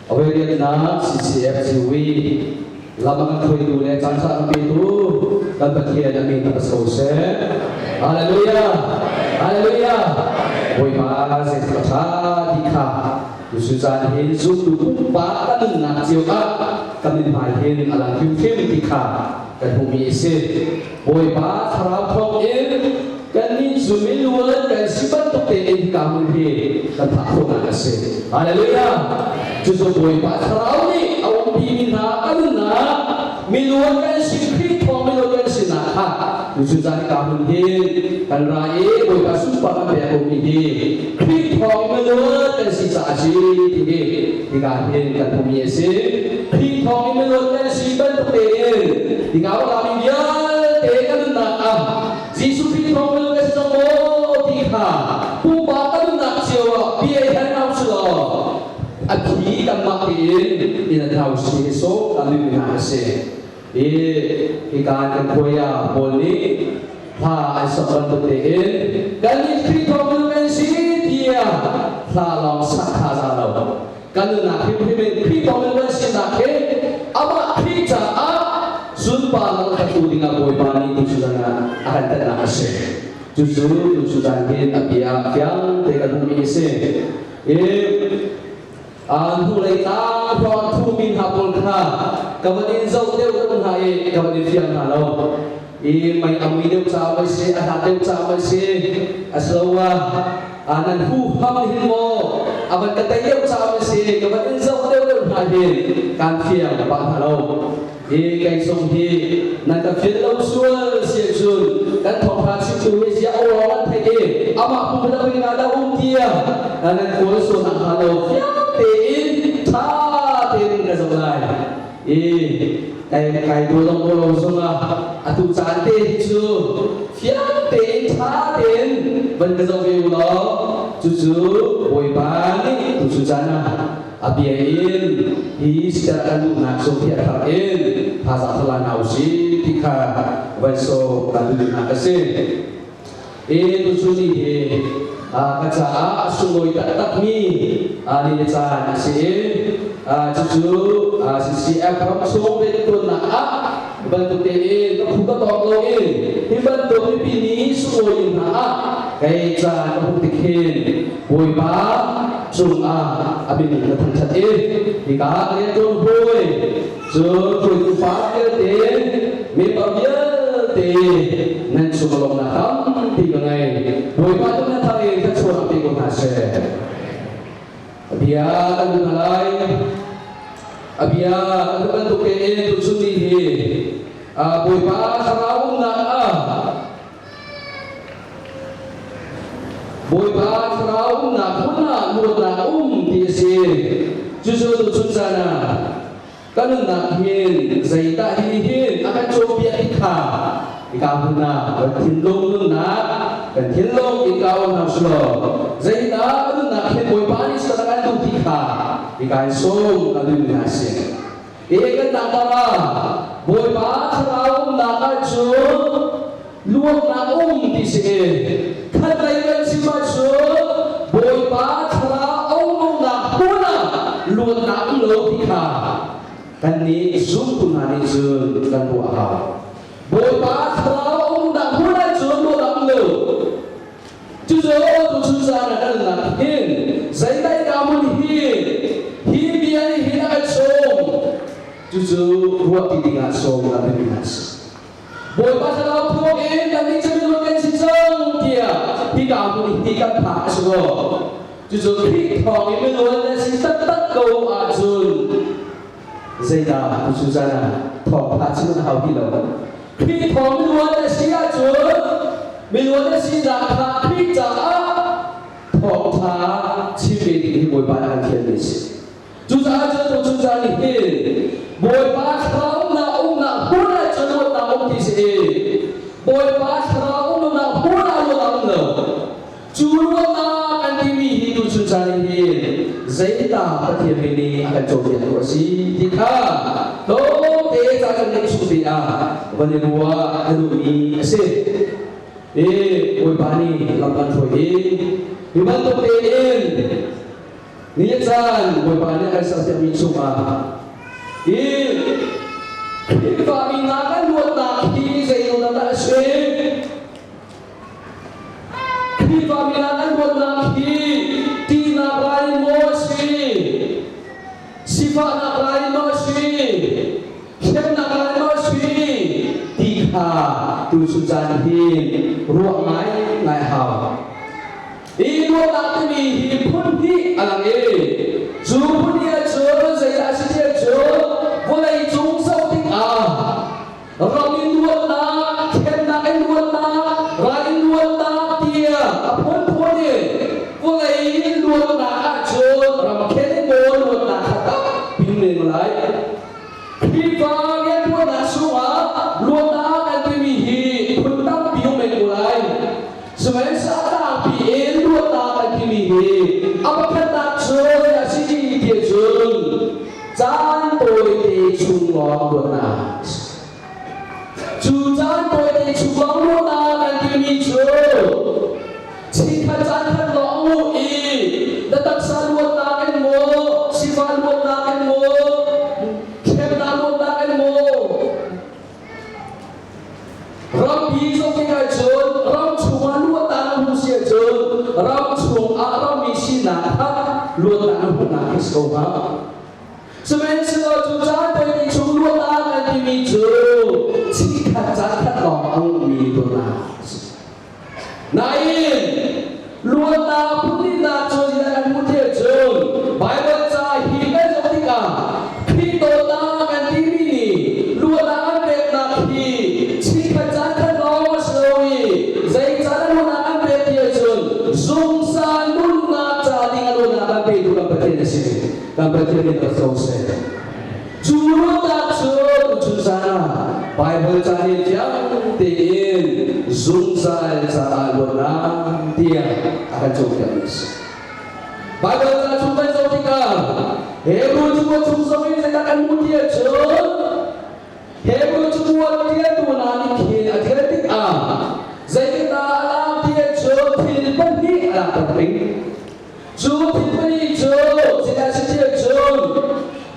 aweriatnak CCFGW lam a kan hruaitu le caan ṭha an petu kan Pathian a min tak so seh. Hallelujah! Hallelujah! Bawipa zeitluk a ṭha ti kha tuchun caan hin zumtu pumpak kan nunnak cio ah kan mithmai hin a lang hrimhrim ti kha kan hmuhmi a si. Bawipa thlarau thawng in kannih cu miluan kan si bantuk tein hika hmun hi kan phak khawhnak a si. Hallelujah! Cucu Bawipa thlarau nih a umpi mi hna kan nunnak miluan kan si Khrih thawng miluan kan sinak kha tuchun caan hika hmun hi kan ra i Bawipa sunpar kan pek komi hi Khrih thawng miluan kan si caah a si ti hi hika hin kan hmuhmi a si. Khrih thawng in miluan kan si bantuk tein hika a mi vialte kan nunnak ah Jesuh Khrih thawng miluan kan si cang maw ti kha pumpak kan nunnak cio ah bia i hal hna usih law a phi kanmah tein in an hau si hi sawh kan duhmi hna a si. I hika kan khuai ah Paul nih hla an sak bantuk tein kannih Khrih thawng miluan kan si tiah hla lawng sak kha za lo. Kan nunnak hrimhrim in Khrih thawngin kan sinak hi amah Khrih caah sunparnak a tu dingah Bawipa nih tuchun ah a kan tlanhnak a si. Cucu tuchun hin a bia fiang te kan hmuhmi a si. I hnulei tlang hrawng thumi hna pawl kha ka van in zoh deuh deuh hna i ka van in fiang hna lo. I mei a mui deuh caah mei si, a hlat deuh caah mei si, asiloah nan huham hin maw a van ka tei deuh caah mei si, ka van in zoh deuh deuh hna hin kaan fiang pah hna lo. Hi kei zong hi nan ka fian lo sual si ahcun kan thawngṭha chimtu hi ziah awlawng an theih i amah pumpak in ah dah um tiah nan kawl sual nakhnga lo fiang tein ṭha tein ka zoh lai. I kai kai dawh lo zongah atu caan te hi cu fiang tein ṭha tein van ka zoh ve u law cucu Bawipa nih tuchun caan ah a bia in hi siter kan duhnak cu hi a thar in thazaang thala hna usih ti kha van sawm kan duhnak a si. E tuchun ni hi ka caah a sunglawi taktakmi ni le caan a si i cucu CCF ram chung riantuannak ah bantuk tein ka phu ka tawk lo in hi bantuk mipi ni sunglawi hna ah kei caan ka hmuh tik hin Bawipa cungah a min ka thangṭhat i hika rianṭuan hawi Cun hruaitu pa vialte, member vialte nan chung lawmhnak tampi ka ngei. Bawipa tu na thar in thluachuah pe ko hna seh. A bia kan duh hna lai. A bia kan duh bantuk tein tuchun ni hi Bawipa thlarau umnak ah Bawipa thlarau umnak hmun ah luatnak a um ti a si. Cucu tuchun caan ah kan nunnak hin zeidah hi hin a kan cawnpiak ti kha hika hmun ah kan thinlung nunnak kan thinlung in ka um hna sulaw zeidah kan nunnak hin Bawipa nih sal a kan duh ti kha hika in sawm kan duhmi hna a si. E kan dangdang ah Bawipa thlarau umnak ahcun luatnak um ti si i khatlei kan chim ahcun Bawipa thlarau umnak hmun ah luatnak um lo ti kha kannih zumtu hna nih cun kan ruah a hau. Bawipa thlarau umnak hmun ahcun luatnak um lo. Cucu tuchun zan ah kan nunnak hin zeidah ka hmun hi hi bia nih hin a kan sawm. Cucu ruah ti dingah sawm kan biapi hna si. Bawipa thlarau thawng in kannih cu minung kan si cang tiah hika hmun hi kan phak a si maw? Cucu Khrih thawng in minung nan si taktak ko ahcun zeidah tuchun zan ah thawngtha chim an hau ti lo. Khrih thawng minuan na si ahcun minuan na sinak kha Khrih caah thawngtha chim ve ding hi Bawipa nih a kan fialmi a si. Cucaah cun tuchun caan nih hin Bawipa thlarau umnak umnak hmun ahcun luatnak um ti si i Bawipa thlarau umnak hmun ah luatnak um lo. Cu ruangah kan timi hi tuchun caan hin zeidah Pathian mi nih a kan cawnpiaktu a si ti kha tlawmte ca kan ngeih chung te ah van i ruah ka duhmi a si. I Bawipa nih lam kan hruai i hi bantuk tein ni le caan Bawipa nih a kan serpiakmi chungah hi Khrihfami hna kan luatnak hi zeiruang dah a si? Khrihfami hna kan luatnak hi tihnak rai maw a si? Sifahnak rai maw a si? Hremnak rai maw a si? Ti kha tuchun caan hin ruah ngai ngai hau. Hi luatnak timi hi phun hnih a lang i cu phun hnih ahcun zeidah a si ti ahcun vawlei cung zoh tikah ram in luatnak, hremnak in luatnak, ral in luatnak tiah a phunphun in vawlei in luatnak ahcun ramkhel in maw luatnak kha tampi men lai. Khrihfa rianṭuannak chungah luatnak kan timi hi phun tampi um men ko lai. Sihmanhsehlaw a tlangpi in luatnak kan timi hi a pakhatnak cu zei a si ti cun caan tawite chung lawng luatnak. Cu caan tawite chung lawng luatnak kan timi cu chikkhat caan khat lawng u i na taksa luatnak in maw, sifah luatnak in maw, hremnak luatnak in maw, Rampi zoh tikah cun ram chungah luatnak na hmuh si ahcun ram chungah rammi sinak kha luatnak na hmuhnak khi si ko hnga. Sihmanhsehlaw cu caan tawi chung luatnak kan timi cu chikkhat caan khat lawng a ummi luatnak a si. Nain luatnak phunhnihnak cu zeidah kan hmuh ti ahcun Baibal ca hi kan zoh tikah Khrih dawtnak kan timi nih luatnak an peknak hi chikkhat caan khat lawng a si lo i zei caan a luatnak an pek ti ahcun zungzal nunnak ca ding a luatnak kan petu kan Pathian a si. Kan Pathian nih rak co seh. Cu ruahnak cu tuchun zan ah Baibal ca nih fiang tein zungzal caah luatnak tiah a kan cawnpiakmi a si. Baibal ca chung kan zoh tikah Hebrew cakuat chung zong in zeidah kan hmuh ti ahcun Hebrew cakuat tialtu hna nih khin a tial tikah zeitindah a lak ti ahcun thil pahnih a lakter peng. Cu thil pahnih cu zeidah si ti ahcun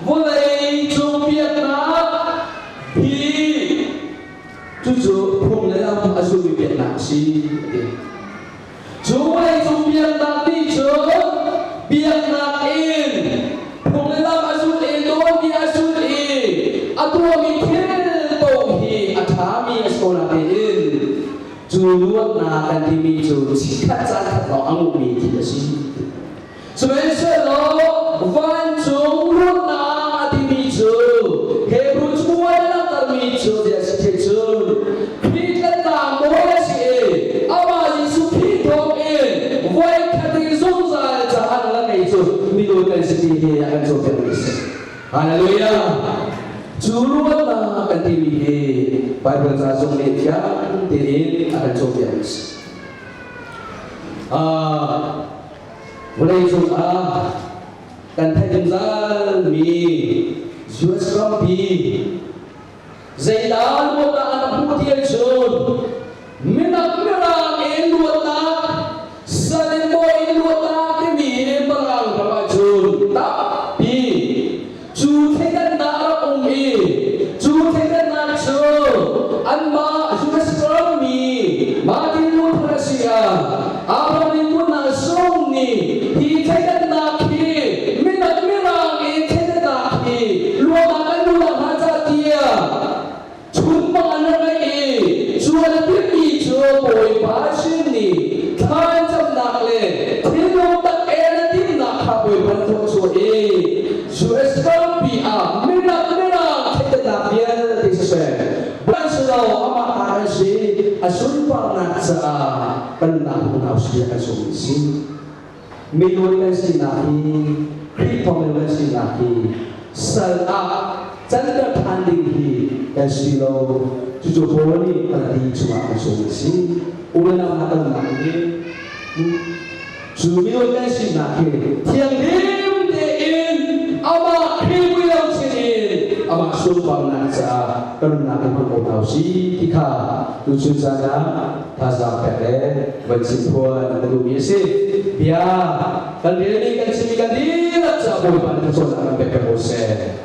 vawlei cung biaknak hi cucu phung le lam a zulmi biaknak a si a ti. Cu vawlei cung biaknak nih cun biaknak in phung le lam a zul i nawlbia a zul i a tuahmi thil paoh hi a ṭhami a si ko natein Cu luatnak kan timi cu chikkhat caan khat lawng a nguhmi thil a si. Sihmanhsehlaw vancung luatnak a timi cu Hebrew cakuat a langhtermi cu zei a si thei cun Khrih tlanhnak nawl a si i amah Jesuh Khrih thawngin voikhat in zungzal caah a ngei cu midawt kan si ti hi a kan cawnpiakmi a si. Hallelujah! Cu ruahnak kan timi hi Bible ca zong nih fiang tein a kan cawnpiak a si. Vawlei cungah kan theih zungzalmi US rampi zeidah luatnak an rak hmuh ti ahcun minak mirang in luatnak sal in bawi in luatnak timi mirang ram ahcun tampi cu thleidannak a rak um i cu thleidannak cu anmah US rammi Martin Luther a si ah Abraham Lincoln hna zong nih hi thleidannak hi minak mirang in thleidannak hi luatnak kan duhnak hna ca tiah chunmang an rak ngeih i cu an timhmi cu Bawipa sin nih thlacamnak le thinlung tak en a timhnak kha Bawipa na thawchuah i US rampi ah minak mirang thleidannak vialte siseh Sihmanhsehlaw amah ta kan si a sunparnak caah kan nunnak unau si kan sung si. Minung kan sinak hi Khrih thawng kan sinak hi sal ah canter ṭhan ding hi kan si lo. Cucu Paul nih kan ti chungah kan sung si. Unau hna kan nunnak hi cu minung kan sinak hi thianghlim tein amah Khrih mui lo chin in amah sunparnak caah kan nunnak hi hmang ko hna. hna usih ti kha tuchun caan ah thazaang pek le van chim phuan ka duhmi a si. Bia kan relmi kan chimmi kan dihlak caah Bawipa nih thluachuahnak kan pek peng ko seh.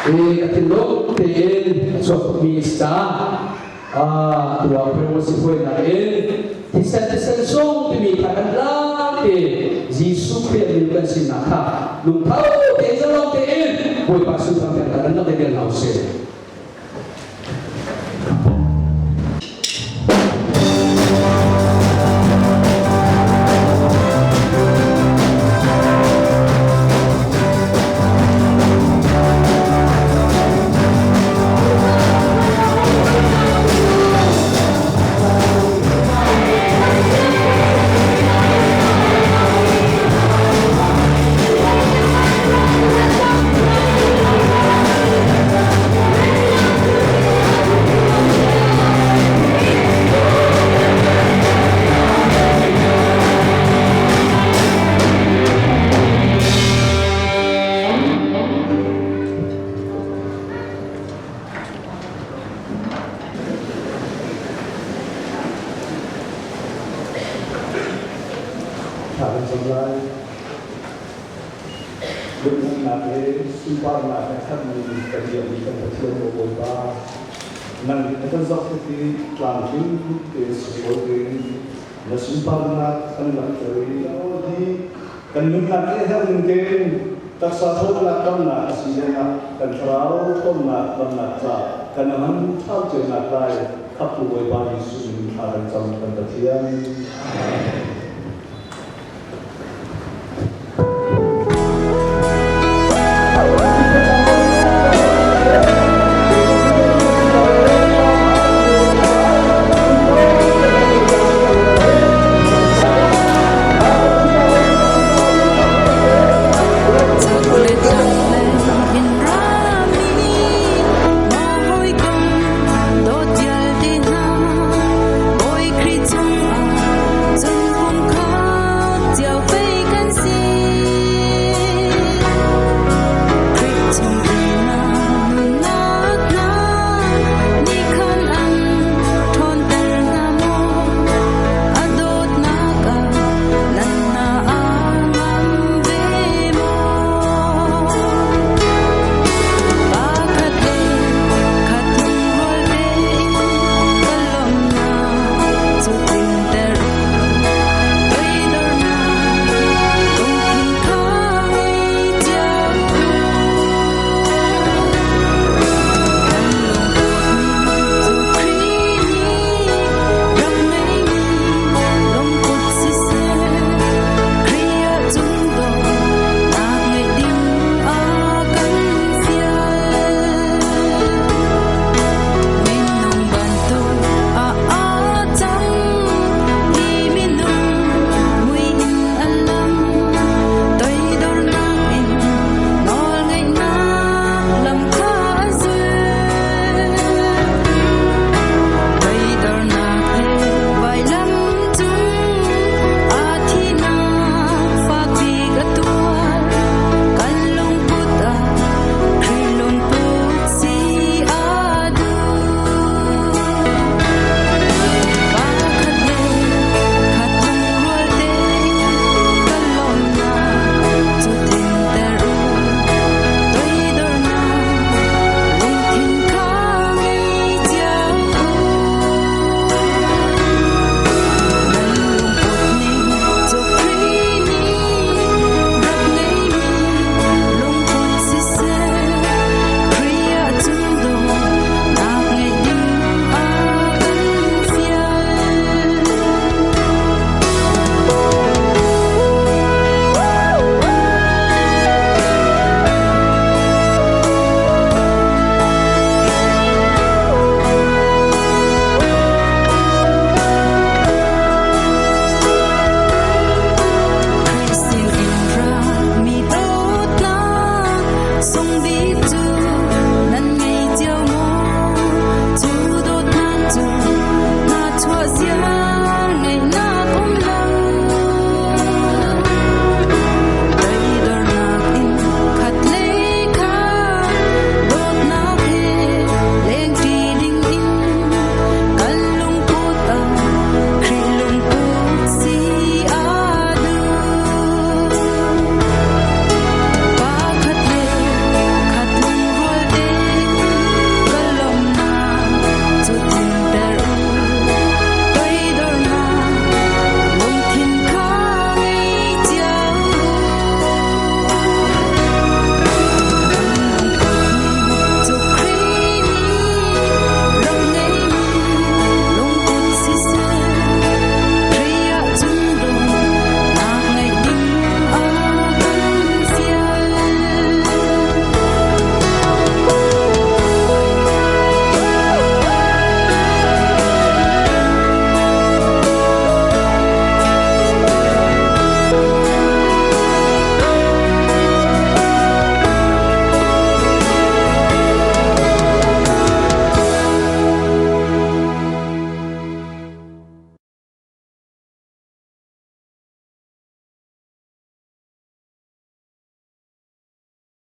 I ka thinlung tein a chuak tukmi a si caah tuah si huainak in thisen thisen sung timi kha kan lang te Jesuh Khrih min kan sinak kha lungtho tein zalong tein Bawipa sunsak kan kan rak i hna usih. Thla kan cam lai. Lungngamnak le sunparnak he khatmi kan biakmi kan Pathian maw Bawipa, nang nih na kan zohkhenh i tlamtling tein sunglawi tein na sunparnak kan langhter i hi kan nunnak le herhning tein taksa ṭhawnnak damnak a si lengah kan thlarau ṭhawnnak damnak ca kan ngan ṭhau cionak lai Khamhtu Bawipa Jesuh min thla kan cam kan Pathian.